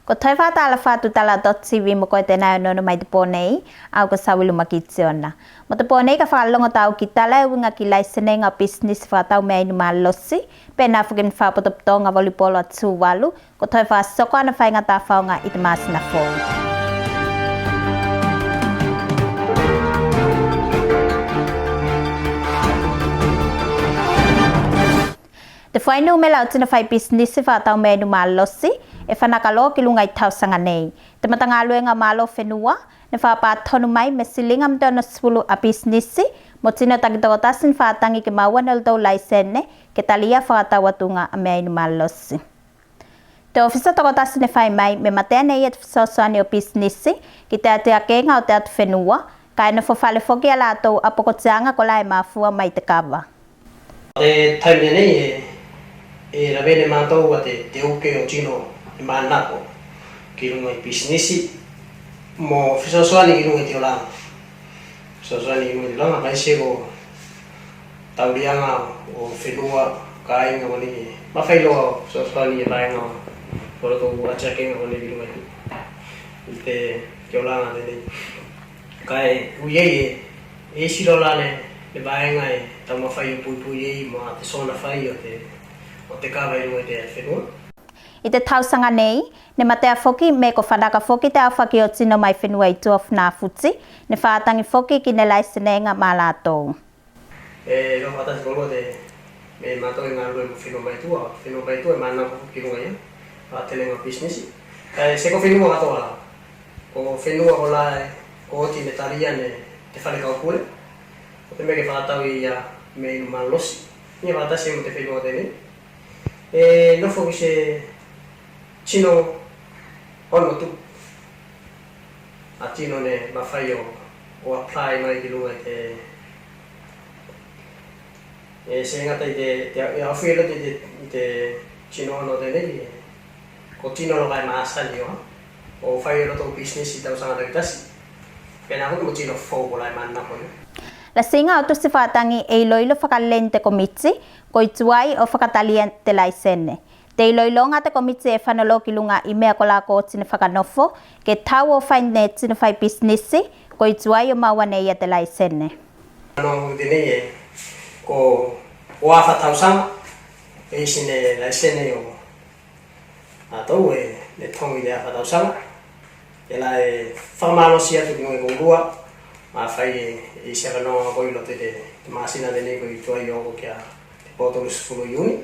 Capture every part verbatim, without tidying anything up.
Ko toe fakatalofa atu tala dot tv mo koe tenā e onoono mai te po nei, au ko Savilu Makitiona. Mo te po nei ka fakalogo tatou ki tala e uiga ki laisenega o pisinisi fakatau mea inu malosi, penā foki mo fakapotopotoga volipolo a Tuvalu, ko toe fakasoko ana faiga tafaoga i te masina fou. Te fuainumela o tino fai pisinisi fakatau mea inu malosi e fanaka loa ki luga i tausaga nei. Te matagaluega o malo fenua ne fakapatonu mai me siliga mo te onosefulu a pisinisi mo tino takitokotasi ne fakatagi ke maua ne lotou laisene ke talia fakatau atuga a mea inu malosi. Te ofisa tokotasi ne fai mai me matea ne ia te fesoasoani o pisinisi ki te atiakega o te atufenua, kae nofo fale foki a latou a pokotiaga kolā e mafua mai te kava. Te taimi nei e, e lavea ne matou a te, te uke o tino e manako ki luga i pisinisi mo fesoasoani ki luga i te olaga. Fesoasoani ki luga i te olaga, kae se ko tauliaga o fenua, kāiga konei, mafai loa o fesoasoani e vaega o lotou atiakega konei ki luga i te, te olaga tenei. Kae ui ei e, e isi loa la ne, ne vaega e taumafai o puipui ei mo a te sona fai o te, o te kava i luga i te fenua. I te tausaga nei ne matea foki me ko fanaka foki te aofaki o tino mai fenua i tua o Funafuti ne fakatagi foki ki ne laisenega ma latou. E, loa fakatasi kolua te, me matou e galue mo fenua mai tua, fenua mai tua e manako ki luga ia a telega o pisinisi. Kae se ko fenua katoa la, ko fenua kolā e, ko oti ne talia ne te fale kaupule, ko te mea ke fakatau ia mea inu malosi. Ia fakatasi mo te fenua tenei e nofo ki se tino ono tupu a tino ne mafai o, o apply mai ki luga i te, e, se gata i te, te, e aofia loa i te, i te tino ono tenei, ko tino loa kae masani o, o fai o lotou pisinisi i tausaga takitasi. Penā foki mo tino fou kolā e manako ia. Lasiga o tusi fakatagi e iloilo fakalei ne te komiti koi tuai o fakatalia te laisene. Te iloiloga a te komiti e fano loa ki luga i mea kolā ko oti ne fakanofo ke tau o fai ne tino fai pisinisi koi tuai o maua ne ia te laisene. Ano tenei e, ko, ko afa tausaga e isi ne laisene o latou e, ne togi te afa tausaga. Tela e fakamalosi atu ki luga i koulua, mafai e, e isi avanoa koi loto i te, te masina tenei koi tuai o oko ki a te po tolusefulu o Iuni.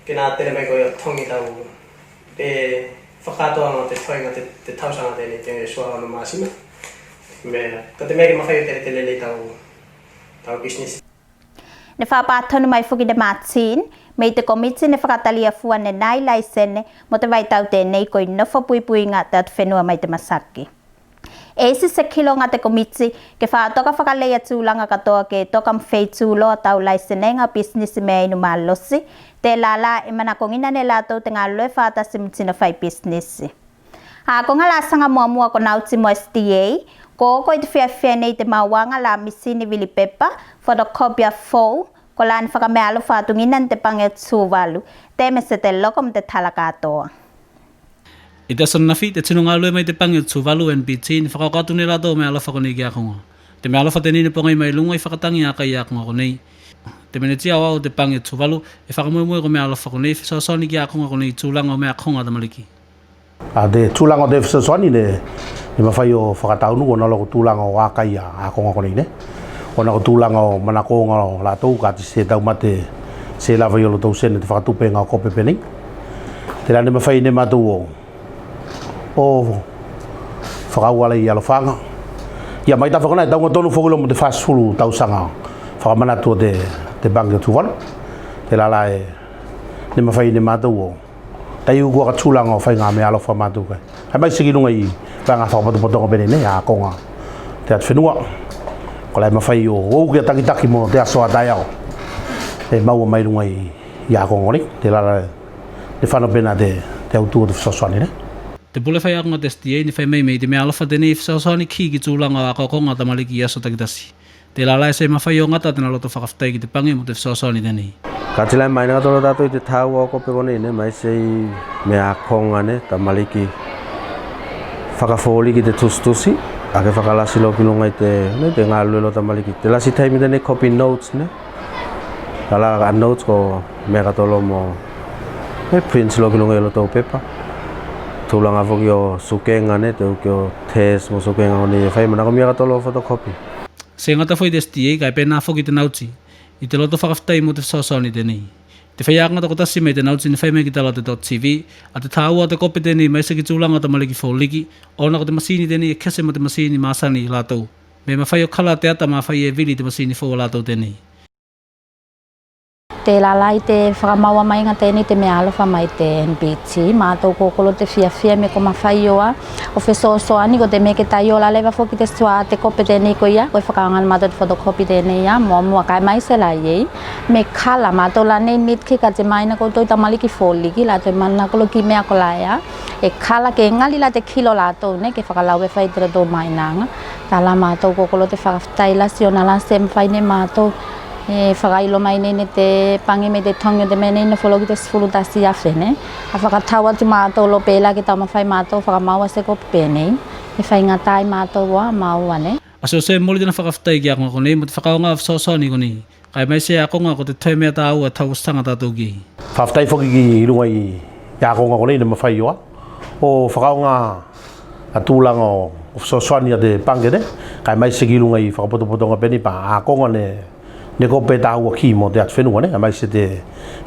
Ke na tele mai koi o togi tau pe fakatoaga o te togiga te, te tausaga tenei, te suā ono masina. Me, ko te mea ke mafai o teletele nei tau, tau pisinisi. Ne fakapatonu mai foki ne Martin me i te komiti ne fakatalia fua ne nai laisene mo te vaitau tenei koi nofo puipuiga te atufenua mai te masaki. E isi se kiloga a te komiti ke fakatoka fakalei a tulaga katoa ke toka mo feitu loa tau laisenega o pisinisi mea inu malosi, tela la e manakogina ne latou te galue fakatasi mo tino fai pisinisi. Akoga lasaga muamua ko Nauti mo SDA ko oko i te fiafia nei i te mauaga la misini vili pepa, photocopia fou, kolā ne fakameaalofa atugina ne te Pagi o Tuvalu. Te Mese Teloko mo te tala katoa. I te aso anafi, te tino galue mai te Pagi o Tuvalu, NBT, ne fakaoko atu ne latou meaalofa konei ki akoga. Te meaalofa tenei ne pogai mai luga i fakatagi akai akoga konei. Te menetia aoao o te Pagi o Tuvalu e fakamoemoe ko meaalofa konei e fesoasoani ki akoga konei i tulaga o meakoga a tamaliki. A te tulaga o te fesoasoani ne, ne mafai o fakataunu ona loa ko tulaga o akai a akoga konei ne. Ona ko tulaga o manakoga o latou kāti se taumate se lava i olotou sene te fakatupega o kope penei. Tela ne mafai ne matou o, o fakaauala i alofaga. Ia mai tafa kona e tauga tonu foki loa mo te fasefulu tausaga fakamanatu o te, te Pagi o Tuvalu. Tela la e, ne mafai ne matou o tai uku aka tulaga o faiga meaalofa matou kae. Kae mai se ki luga i faiga fakapotopotoga penei ne, akoga te atufenua. Kolā e mafai o, o uke a takitaki mo te aso a taeao e maua mai luga i, i akoga konei, tela la ne fano penā te, te autu o te fesoasoani ne. Te pule faiakoga te SDA ne fai mai me i te meaalofa tenei e fesoasoani ki, ki tulaga o akoakoga a tamaliki i aso takitasi. Tela la e se mafai o gata tena loto fakafetai ki te Pagi mo te fesoasoani tenei. Kāti la e maina katoa loa tatou i te tāua o kope konei ne, maise i mea akoga ne tamaliki fakafoliki te tusitusi, ake fakalasi loa ki luga i te, ne, te galue loa tamaliki. Te lasi taimi tenei copy notes ne. Kala a notes ko mea katoa loa mo e print loa ki luga i lotou pepa. Tulaga foki o sukega ne, te uke o test mo sukega konei e fai, manakomia katoa loa photocopy. Se gata foki i te S T A, kae penā foki te nauti i te loto fakafetai mo te fesoasoani tenei. Te faiakoga tokotasi mai te nauti ne fai mai ki tala o te dot T V a te tāua o te kope tenei maise ki tulaga o tamaliki foliki, ona ko te masini tenei e kese mo te masini masani i latou. Me mafai o kala te ata mafai e vili i te masini fou a latou tenei. Tela la i te fakamaua mai ga tenei te meaalofa mai te N B T, matou kokolo te fiafia me ko mafai o a o fesoasoani, ko te mea ke taiola leva foki te suā a te kope tenei ko ia, ko e fakaaoga ne matou te photocopy tenei a muamua, kae maise la i ei me kala. Matou la nei nit kika te maina koutou i tamaliki foliki, latou e manako loa ki mea kolā e a e kala ke gali la te kilo latou ne ke fakalau e fai te lotou mainaga. Tela matou kokolo te fakafetai lasi ona la se mafai ne matou e fakailo mai nei ne te page me te togi o te mea nei ne foloki te sefulu tasi afe ne. A fakatau atu matou loa pelā ke taumafai matou fakamaua se kope penei. E faigata i matou o a maua ne. A sio se moli tena fakafetai ki akoga konei mo te fakaaoga o fesoasoani konei, kae maise akoga ko te toe mea tāua e tausaga tatou ki ei. Fakafetai foki ki luga i akoga konei ne mafai o a o fakaaoga a tulaga o fesoasoani a te page ne, kae maise ki luga i fakapotopotoga penei pa akoga ne, ne kope tāua ki mo te atufenua ne, kae maise te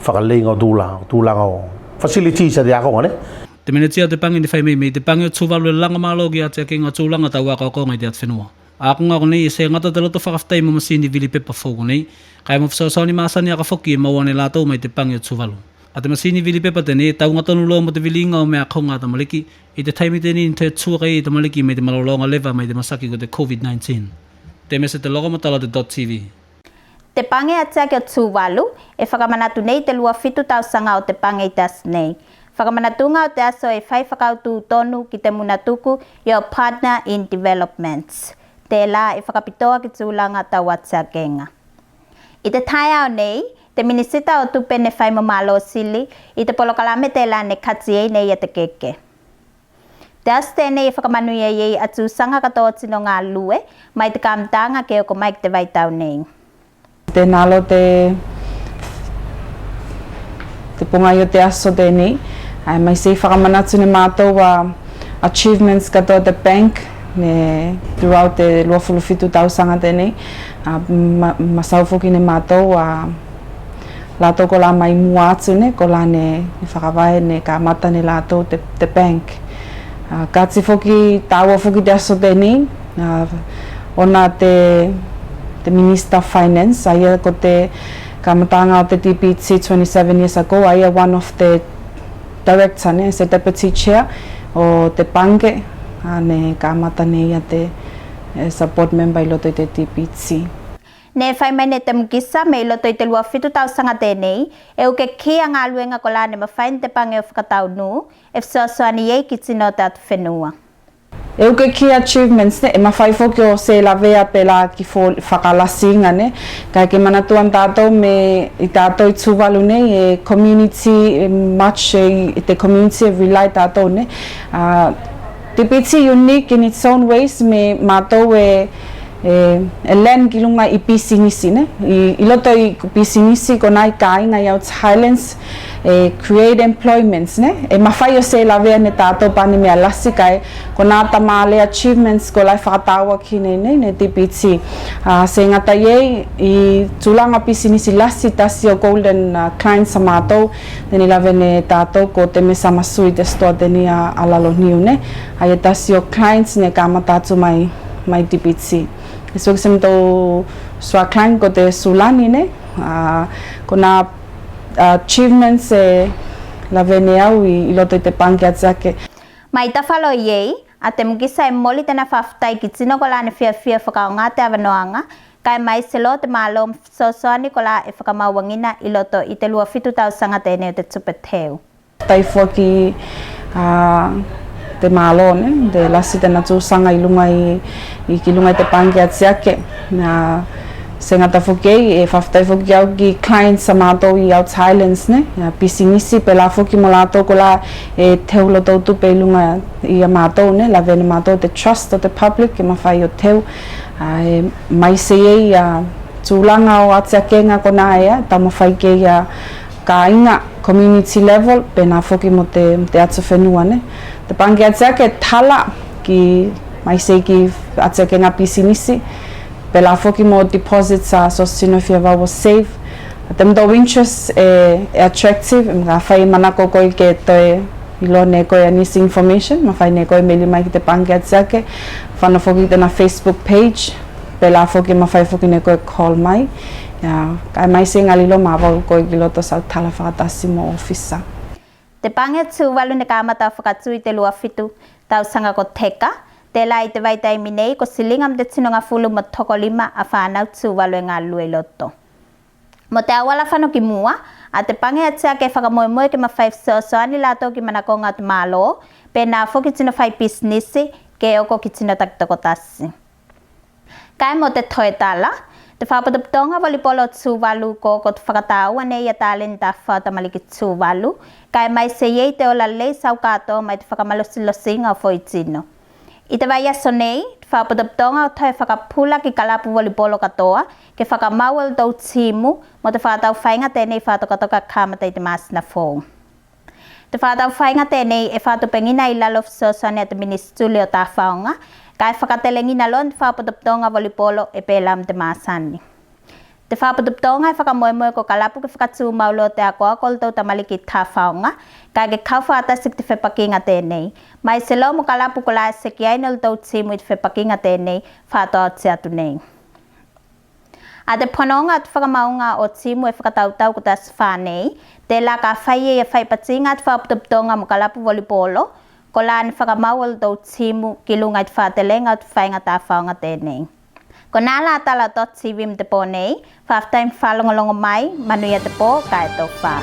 fakaleleiga o tula, tulaga o facilities a te akoga ne. Te menetia o te page ne fai mai me i te page o Tuvalu e laga malo ki atiakega o tulaga tau akoakoga i te atufenua. Akoga konei e se gata te loto fakafetai mo masini vili pepa fou konei, kae mo fesoasoani masani aka foki e maua ne latou mai te page o Tuvalu. A te masini vili pepa tenei e tauga tonu loa mo te viliga o mea akoga a tamaliki i te taimi tenei ne toe tua ki ei tamaliki mai te malologa leva mai te masaki ko te COVID nineteen. Temese Teloka mo tala o te dot T V. Te page atiake o Tuvalu e fakamanatu nei te lua fitu tausaga o te page i te aso nei. Fakamanatuga o te aso e fai fakautu tonu ki te muna tuku i o Partner in Developments. Tela e fakapitoa ki tulaga tau atiakega. I te taeao nei, te Minisita o Tupe ne fai mo malo sili i te polokalame tela ne kati ei nei a te keke. Te aso tenei e fakamanuia ei a tusaga katoa o tino galue mai te kamataga ke oko mai ki te vaitau nei. Tena loa te, te pogai o te aso tenei, ae maise i fakamanatu ne matou a achievements katoa te bank ne throughout te luafulu fitu tausaga tenei. A, ma, masaua foki ne matou a latou kolā mai mua atu ne, kolā ne, ne fakavae ne kamata ne latou te, te bank. A, kati foki, tāua foki te aso tenei, a, ona te, te Minister of Finance, a ia ko te kamataga o te D B T twenty-seven years ago, a ia one of the director ne, se deputy chair o te page, a, ne kamata ne ia te, e, support member i loto i te D B T. Ne fai mai ne Temukisa me i loto i te lua fitu tausaga tenei, e uke ki a galuega kolā ne mafai ne te page o fakataunu e fesoasoani ei ki tino o te atufenua. E uke ki a achievements ne, e mafai foki o se lavea pelā ki fo, fakalasiga ne. Kae ke manatua ne tatou me i tatou i Tuvalu nei e community, e much, e, i te community e rely tatou ne. A, D B T unique in its own ways me matou e, e, e lend ki luga i pisinisi ne. I, i loto i pisinisi konā i kāiga i Outer Highlands, e create employments ne. E mafai o se lavea ne tatou pa ne mea lasi kae konā tamale achievements kolā e fakatāua ki nei nei ne D B T. A, se gata i ei i tulaga pisinisi lasi, tasi o golden, a, clients a matou, tenei lave ne tatou ko Temesa Masui, te store tenei a, a Laloniu ne. A ia tasi o clients ne kamata atu mai, mai D B T. E so ki se matou suā client ko te Sulani ne. A, konā achievements e lave ne au i, i loto i te page atiake. Mai tafa loa i ei, a Temukisa e moli tena fakafetai ki tino kolā ne fiafia fakaaoga te avanoaga, kae maise loa te malo mo fesoasoani kolā e fakamauagina i loto i te lua fitu tausaga tenei o te tupe teu. Fakafetai foki, a, te malo ne, te lasi tena tusaga i luga i, i ki luga i te page atiake. Na, Se gata foki ei, e fakafetai foki au ki clients a matou i outer islands ne, a pisinisi, pelā foki mo latou kolā e teu lotou tupe i luga i a matou ne, lavea ne matou te trust o te public ke mafai o teu. A, e, maise ei a tulaga o atiakega konā e taumafai ke ia kāiga, community level, penā foki mo te, mo te atufenua ne. Te pagike atiake e tala ki, maise ki atiakega pisinisi, pelā foki mo deposits a so se tino fia vau o save. A te motou interest e, e attractive, e mafai e manako koe ke toe iloa ne koe a nisi information, mafai ne koe meli mai ki te pagike atiake, fano foki ki tena Facebook page, pelā foki mafai foki ne koe call mai. Ia, kae maise e galue loa mavalu koe ki loto sau tala fakatasi mo ofisa. Te pagike Tuvalu ne kamata fakatu i te lua fitu tausaga ko teka, telā i te vaitaimi nei ko siliga mo te tino gafulu mo tokolima a fanau Tuvalu e galue i loto. Mo te auala fano ki mua, a te pagike atiake e fakamoemoe ke mafai fesoasoani latou ki manakoga o te malo, penā foki tino fai pisinisi ke oko ki tino takitokotasi. Kae mo te toe tala, te fakapotopotoga volipolo o Tuvalu ko oko te fakatāua nei a taleni tafa o tamaliki Tuvalu, kae maise ei te ola lei sau katoa mai te fakamalusilosiga o foitino. I te vaiaso nei, te fakapotopotoga o toe fakapula ki kalapu volipolo katoa ke fakamau olotou timu mo te fakataufaiga tenei fakatokatoka kamata i te masina fou. Te fakataufaiga tenei e fakatupegina i lalo o fesoasoani a te Minisituli o Tafaoga, kae fakatelegina loa ne te fakapotopotoga volipolo e pelā mo te masani. Te fakapotopotoga e fakamoemoe ko kalapu ke fakatumau loa te akoako olotou tamaliki tafaoga, kae ke kau fakatasi ki te fepakiga tenei. Maise loa mo kalapu kolā e seki ai ne olotou timu i te fepakiga tenei, fakatoa oti atu nei. A te ponoga o te fakamauga o timu e fakatautau ko te Aso Fa nei, telā ka fai ei a faipatiga a te fakapotopotoga mo kalapu volipolo, kolā ne fakamau olotou timu ki luga i te fakatelega o te faiga tafaoga tenei. Konā la tala o dotTV mo te po nei, fakafetai mo fakalogologo mai, manuia te po, kae tofa.